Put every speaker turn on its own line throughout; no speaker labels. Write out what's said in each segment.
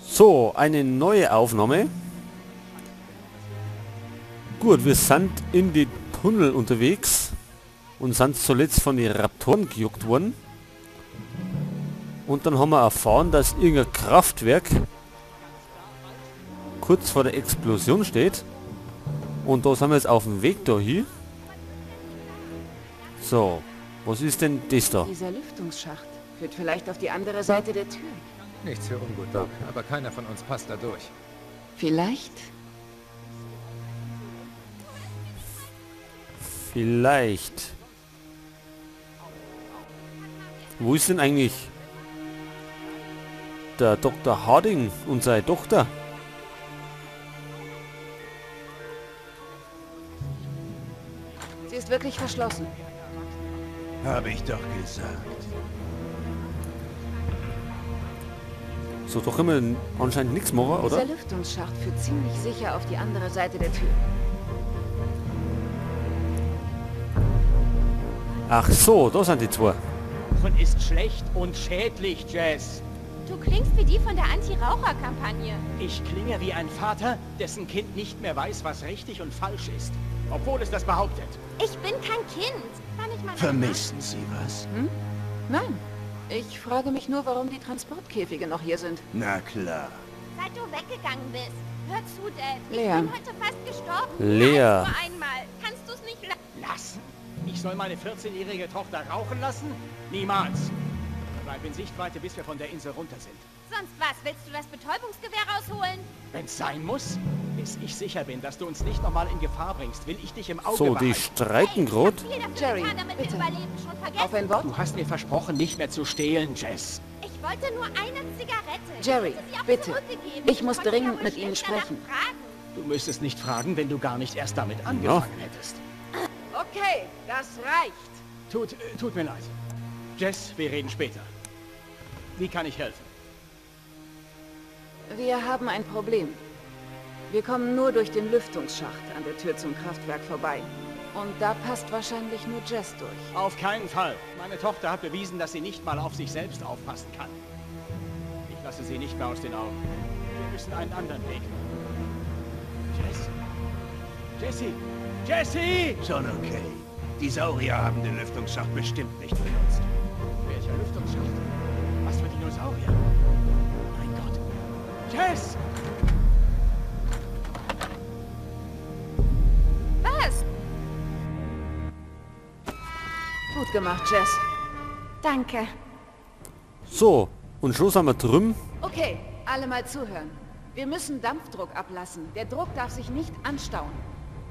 So, eine neue Aufnahme. Gut, wir sind in die Tunnel unterwegs und sind zuletzt von den Raptoren gejuckt worden. Und dann haben wir erfahren, dass irgendein Kraftwerk kurz vor der Explosion steht. Und da sind wir jetzt auf dem Weg dahin. So, was ist denn das da?
Dieser Lüftungsschacht führt vielleicht auf die andere Seite der Tür.
Nichts für ungut, Doc, aber keiner von uns passt da durch.
Vielleicht?
Vielleicht. Wo ist denn eigentlich der Dr. Harding und seine Tochter?
Sie ist wirklich verschlossen.
Habe ich doch gesagt.
So, doch immer anscheinend nichts machen, oder?
Dieser Lüftungsschacht führt ziemlich sicher auf die andere Seite der Tür.
Ach so, da sind die zwei.
Rauchen ist schlecht und schädlich, Jess.
Du klingst wie die von der Anti-Raucher-Kampagne.
Ich klinge wie ein Vater, dessen Kind nicht mehr weiß, was richtig und falsch ist. Obwohl es das behauptet.
Ich bin kein Kind. Kann ich mal
Vermissen Sie was?
Hm? Nein. Ich frage mich nur, warum die Transportkäfige noch hier sind.
Na klar.
Seit du weggegangen bist. Hör zu, Dad. Ich
Lea.
bin heute fast gestorben.
Lea.
Nur einmal. Kannst du es nicht
lassen? Ich soll meine 14-jährige Tochter rauchen lassen? Niemals. Bleib in Sichtweite, bis wir von der Insel runter sind.
Sonst was? Willst du das Betäubungsgewehr rausholen?
Wenn's sein muss? Bis ich sicher bin, dass du uns nicht nochmal in Gefahr bringst, will ich dich im Auge
So, die
behalten.
streiten grad.
Hey, ich hab viel dafür
Jerry,
getan, damit wir
bitte.
überleben. Schon vergessen.
Auf ein Wort?
Du hast mir versprochen, nicht mehr zu stehlen, Jess.
Ich wollte nur eine Zigarette.
Jerry,
ich hätte sie auch
bitte.
zurückgegeben.
Ich muss
konnte ja
dringend
wohl
mit Ihnen
schlecht danach
sprechen.
fragen.
Du müsstest nicht fragen, wenn du gar nicht erst damit angefangen hättest.
Okay, das reicht.
Tut mir leid. Jess, wir reden später. Wie kann ich helfen?
Wir haben ein Problem. Wir kommen nur durch den Lüftungsschacht an der Tür zum Kraftwerk vorbei. Und da passt wahrscheinlich nur Jess durch.
Auf keinen Fall. Meine Tochter hat bewiesen, dass sie nicht mal auf sich selbst aufpassen kann. Ich lasse sie nicht mehr aus den Augen. Wir müssen einen anderen Weg. Jess? Jessie! Jessie!
Schon okay. Die Saurier haben den Lüftungsschacht bestimmt nicht benutzt.
Welcher Lüftungsschacht? Was für Dinosaurier? Mein Gott. Jess!
Was?
Gut gemacht, Jess.
Danke.
So, und schon sind wir drüben.
Okay, alle mal zuhören. Wir müssen Dampfdruck ablassen. Der Druck darf sich nicht anstauen.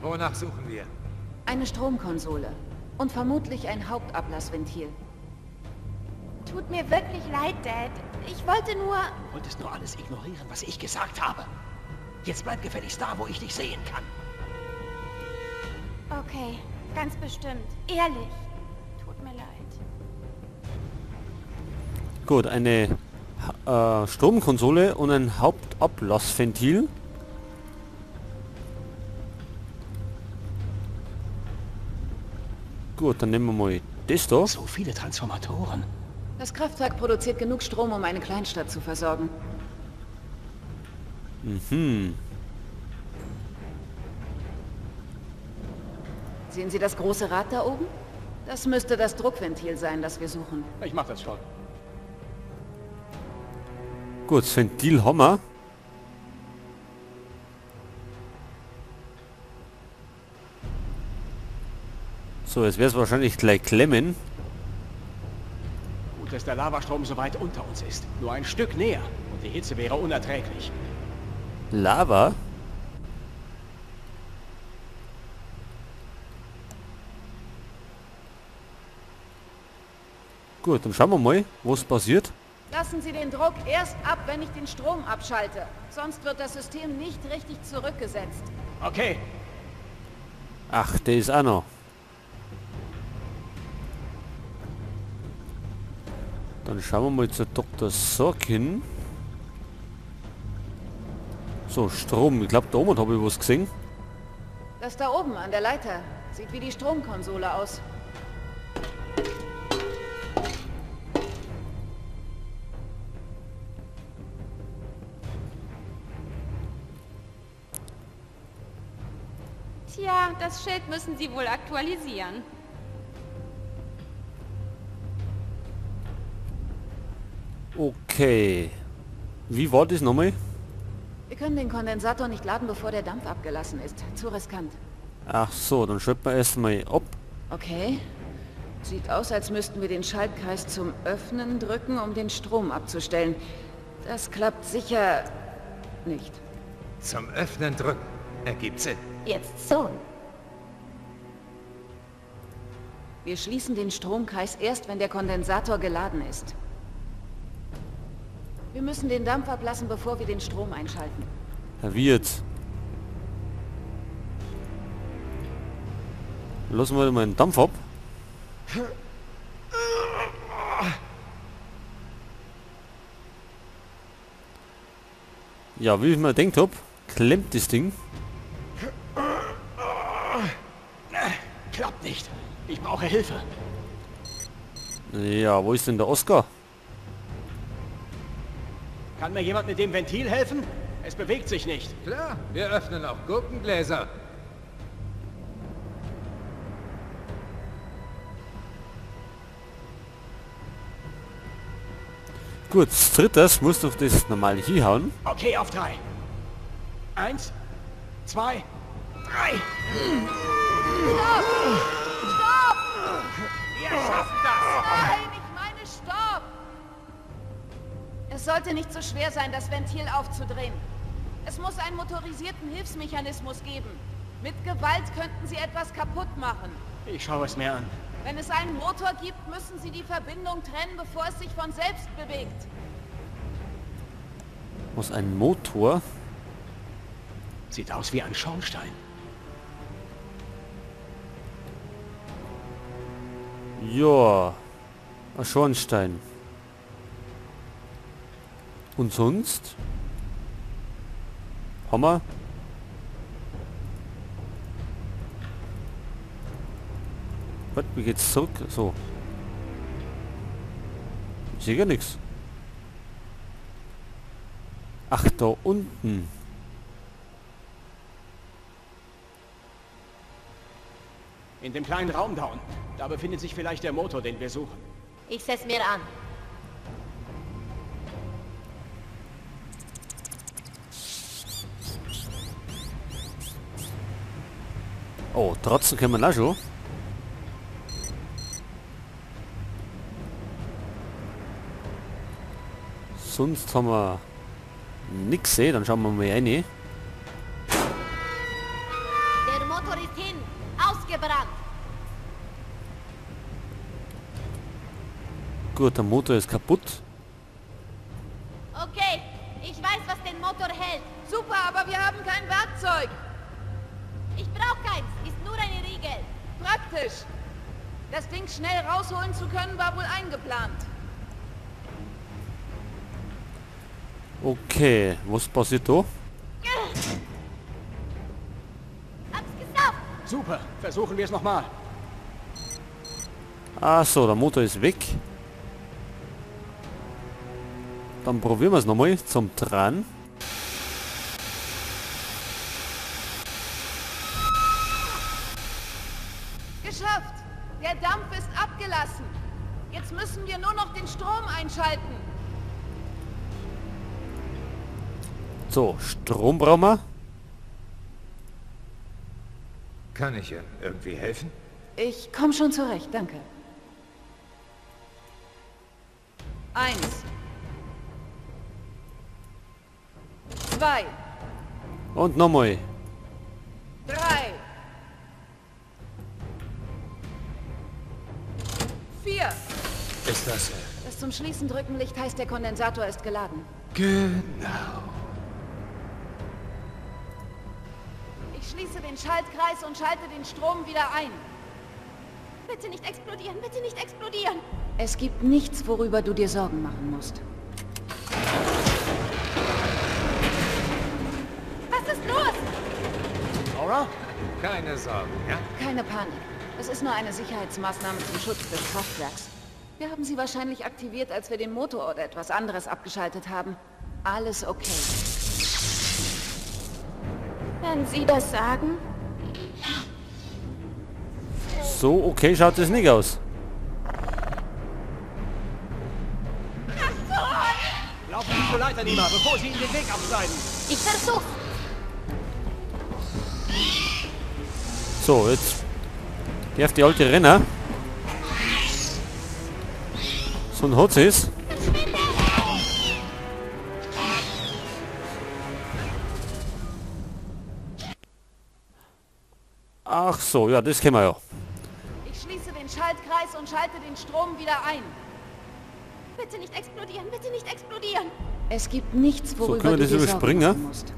Wonach suchen wir?
Eine Stromkonsole. Und vermutlich ein Hauptablassventil.
Tut mir wirklich leid, Dad. Ich wollte nur...
Du wolltest nur alles ignorieren, was ich gesagt habe. Jetzt bleib gefälligst da, wo ich dich sehen kann.
Okay, ganz bestimmt. Ehrlich. Tut mir leid.
Gut, eine Stromkonsole und ein Hauptablassventil. Gut, dann nehmen wir mal das da.
So viele Transformatoren.
Das Kraftwerk produziert genug Strom, um eine Kleinstadt zu versorgen.
Mhm.
Sehen Sie das große Rad da oben? Das müsste das Druckventil sein, das wir suchen.
Ich mach das schon.
Gut, das Ventil haben wir. So, jetzt wär's wahrscheinlich gleich klemmen.
Gut, dass der Lavastrom so weit unter uns ist. Nur ein Stück näher und die Hitze wäre unerträglich.
Lava? Gut, dann schauen wir mal, was passiert.
Lassen Sie den Druck erst ab, wenn ich den Strom abschalte. Sonst wird das System nicht richtig zurückgesetzt.
Okay.
Ach, der ist auch noch. Dann schauen wir mal zu Dr. Sorkin. So, Strom. Ich glaube, da oben habe ich was gesehen.
Das da oben an der Leiter sieht wie die Stromkonsole aus.
Tja, das Schild müssen Sie wohl aktualisieren.
Okay. Wie war das nochmal?
Wir können den Kondensator nicht laden, bevor der Dampf abgelassen ist. Zu riskant.
Ach so, dann schalten wir erstmal ab.
Okay. Sieht aus, als müssten wir den Schaltkreis zum Öffnen drücken, um den Strom abzustellen. Das klappt sicher nicht.
Zum Öffnen drücken. Ergibt Sinn.
Jetzt schon.
Wir schließen den Stromkreis erst, wenn der Kondensator geladen ist. Wir müssen den Dampf ablassen, bevor wir den Strom einschalten.
Ja, wie jetzt? Lassen wir mal den Dampf ab. Ja, wie ich mir gedacht hab, klemmt das Ding.
Klappt nicht. Ich brauche Hilfe.
Ja, wo ist denn der Oscar?
Kann mir jemand mit dem Ventil helfen? Es bewegt sich nicht.
Klar, wir öffnen auch Gurkengläser.
Gut, das dritte muss doch das normal hinhauen.
Okay, auf 3. 1, 2, 3.
Stopp! Stopp!
Wir schaffen das!
Nein, ich meine Stopp! Es sollte nicht so schwer sein, das Ventil aufzudrehen. Es muss einen motorisierten Hilfsmechanismus geben. Mit Gewalt könnten Sie etwas kaputt machen.
Ich schaue es mir an.
Wenn es einen Motor gibt, müssen Sie die Verbindung trennen, bevor es sich von selbst bewegt.
Was, ein Motor?
Sieht aus wie ein Schornstein.
Ja, ein Schornstein. Und sonst? Hammer. Was, wie geht's zurück? So. Ich sehe gar nichts. Ach, da unten.
In dem kleinen Raum da unten. Da befindet sich vielleicht der Motor, den wir suchen.
Ich seh's mir an.
Oh, trotzdem können wir auch schon. Sonst haben wir nichts gesehen, dann schauen wir mal rein.
Der Motor ist hin, ausgebrannt.
Gut, der Motor ist kaputt.
Okay, ich weiß, was den Motor hält.
Super, aber wir haben kein Werkzeug.
Ich brauche keins, ist nur eine Riegel.
Praktisch. Das Ding schnell rausholen zu können, war wohl eingeplant.
Okay, was passiert da?
Hab's geschafft.
Super, versuchen wir es nochmal.
Ach so, der Motor ist weg. Dann probieren wir es nochmal zum Dran.
Geschafft! Der Dampf ist abgelassen. Jetzt müssen wir nur noch den Strom einschalten.
So, Strom brauchen wir.
Kann ich ihr irgendwie helfen?
Ich komme schon zurecht, danke. 1. 2.
Und nochmal.
3. 4.
Ist das...
Das zum Schließen drücken Licht heißt, der Kondensator ist geladen.
Genau.
Ich schließe den Schaltkreis und schalte den Strom wieder ein.
Bitte nicht explodieren, bitte nicht explodieren.
Es gibt nichts, worüber du dir Sorgen machen musst.
Was ist los?
Nora?
Keine Sorgen, ja?
Keine Panik. Es ist nur eine Sicherheitsmaßnahme zum Schutz des Kraftwerks. Wir haben sie wahrscheinlich aktiviert, als wir den Motor oder etwas anderes abgeschaltet haben. Alles okay.
Wenn Sie das sagen?
So okay schaut es nicht aus.
Laufen Sie zur Leiter, Nima, bevor Sie Ihnen den Weg abschneiden.
Ich versuch's.
So, jetzt darf die alte Renner. So ein Hotz ist. Ach so, ja, das kennen wir ja.
Ich schließe den Schaltkreis und schalte den Strom wieder ein.
Bitte nicht explodieren, bitte nicht explodieren.
Es gibt nichts, worüber
so, können wir das überspringen?
Musst.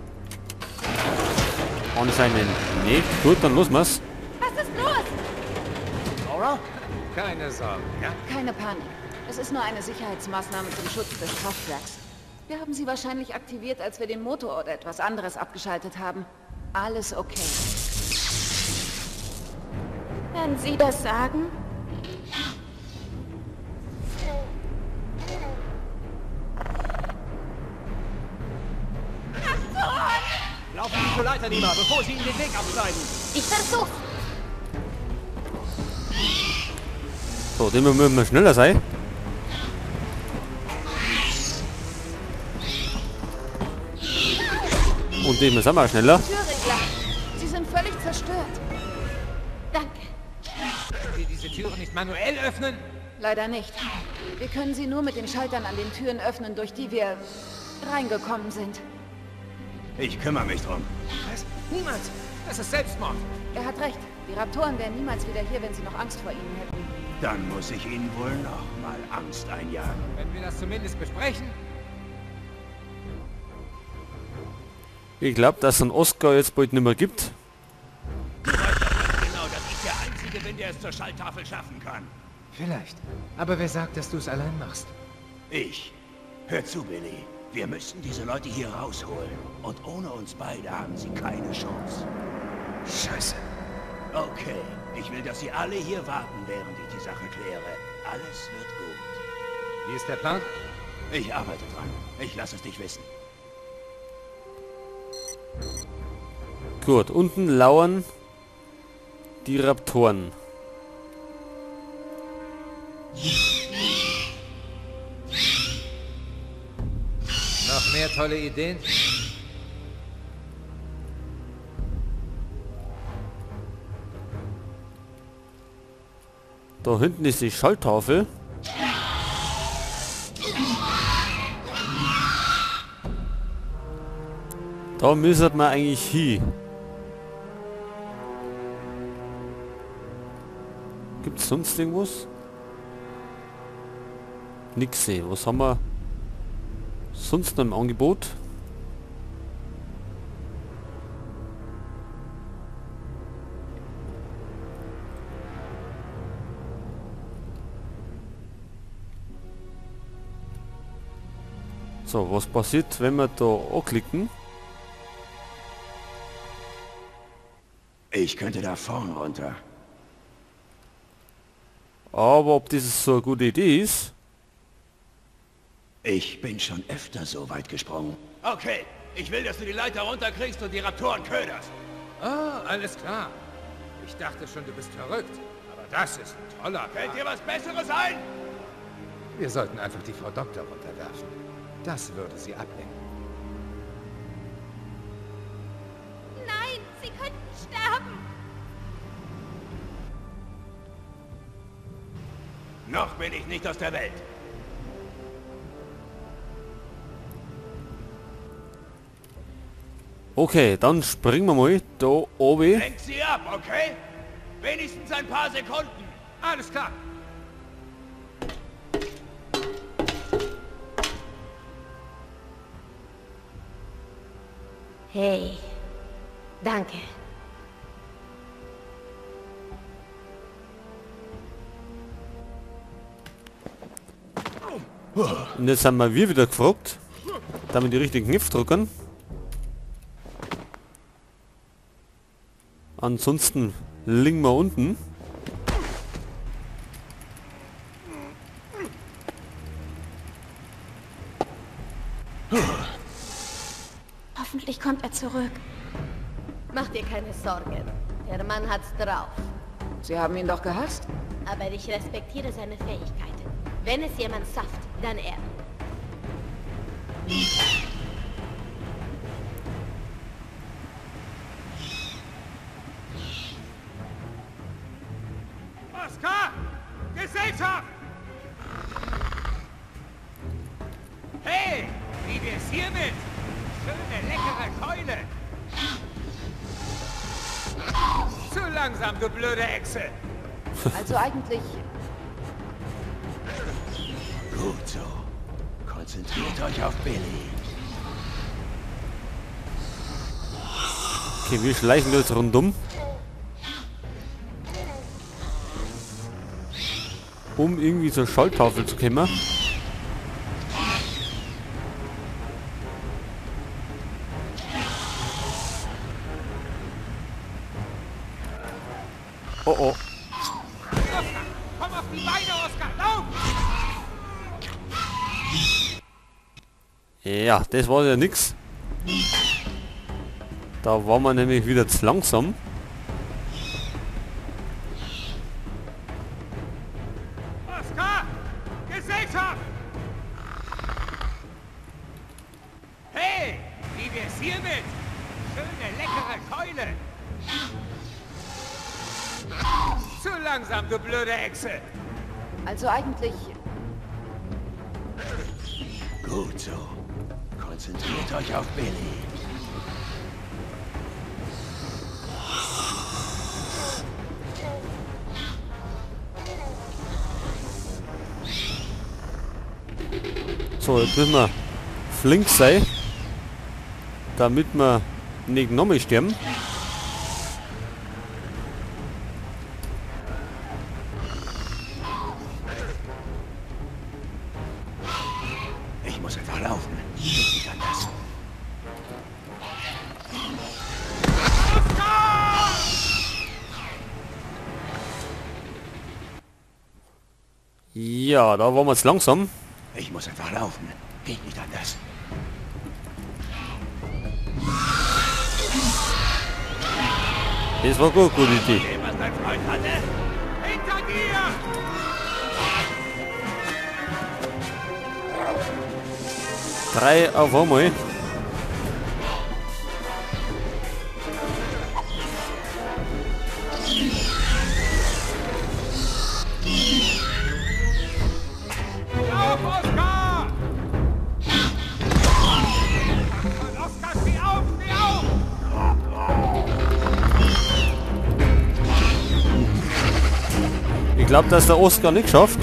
Anscheinend nicht. Gut, dann los mal's.
Was ist los?
Laura?
Keine Sorgen, ja?
Keine Panik. Es ist nur eine Sicherheitsmaßnahme zum Schutz des Kraftwerks. Wir haben sie wahrscheinlich aktiviert, als wir den Motor oder etwas anderes abgeschaltet haben. Alles okay.
Wenn Sie das sagen?
Laufen Sie zur Leiter, Nima, bevor Sie Ihnen den Weg abschneiden.
Ich versuch's.
So, dem müssen wir schneller sein. Und dem sind wir schneller.
Türregler. Sie sind völlig zerstört.
Danke.
Können Sie diese Türen nicht manuell öffnen?
Leider nicht. Wir können sie nur mit den Schaltern an den Türen öffnen, durch die wir reingekommen sind.
Ich kümmere mich drum.
Was? Niemals! Das ist Selbstmord!
Er hat recht. Die Raptoren wären niemals wieder hier, wenn sie noch Angst vor ihnen hätten.
Dann muss ich ihnen wohl nochmal Angst einjagen.
Wenn wir das zumindest besprechen.
Ich glaube, dass es einen Oscar jetzt bald nicht mehr gibt.
Du weißt doch ganz genau, dass ich der Einzige bin, der es zur Schalltafel schaffen kann.
Vielleicht. Aber wer sagt, dass du es allein machst?
Ich. Hör zu, Billy. Wir müssen diese Leute hier rausholen. Und ohne uns beide haben sie keine Chance.
Scheiße.
Okay. Ich will, dass Sie alle hier warten, während ich die Sache kläre. Alles wird gut.
Wie ist der Plan?
Ich arbeite dran. Ich lasse es dich wissen.
Gut, unten lauern die Raptoren.
Noch mehr tolle Ideen?
Da hinten ist die Schalltafel. Da müsste man eigentlich hin. Gibt es sonst irgendwas? Nix sehe. Was haben wir sonst noch im Angebot? So, was passiert, wenn wir da anklicken?
Ich könnte da vorn runter.
Aber ob das so eine gute Idee ist?
Ich bin schon öfter so weit gesprungen. Okay, ich will, dass du die Leiter runterkriegst und die Raptoren köderst.
Ah, alles klar. Ich dachte schon, du bist verrückt. Aber das ist ein toller Plan.
Fällt dir was Besseres ein?
Wir sollten einfach die Frau Doktor runterwerfen. Das würde sie ablenken.
Nein, sie könnten sterben.
Noch bin ich nicht aus der Welt.
Okay, dann springen wir mal da oben.
Lenk sie ab, okay? Wenigstens ein paar Sekunden.
Alles klar.
Hey, danke.
Und jetzt haben wir wieder gefragt, da wir die richtigen Knöpfe drücken. Ansonsten liegen wir unten.
Hoffentlich kommt er zurück.
Mach dir keine Sorgen. Der Mann hat's drauf.
Sie haben ihn doch gehasst.
Aber ich respektiere seine Fähigkeit. Wenn es jemand schafft, dann er.
Oskar! Gesellschaft! Hey! Wie wär's hiermit? Schöne, leckere Keule! Zu langsam, du blöde Echse!
Also eigentlich...
Gut so. Konzentriert euch auf Billy.
Okay, wir schleichen jetzt rundum. Um irgendwie zur Schalttafel zu kommen. Oh oh.
Oskar, komm auf die Beine, Oskar, lauf!
Ja, das war ja nix. Da waren wir nämlich wieder zu langsam.
Oskar! Gesellschaft! Hey! Wie wär's hiermit? Schöne, leckere Keule! Zu langsam, du blöde Echse!
Also eigentlich...
Gut so. Konzentriert euch auf Billy.
So, jetzt müssen wir flink sein, damit wir nicht nochmal sterben.
Ich muss einfach laufen. Geht nicht anders.
Ja, da waren wir jetzt langsam.
Ich muss einfach laufen. Geht nicht anders.
Das war gut, gute Idee.
Was dein Freund hatte? Hinter dir!
3 auf einmal.
Lauf, Oskar! Und Oskar, steh auf, steh auf!
Ich glaube, dass der Oskar nicht schafft.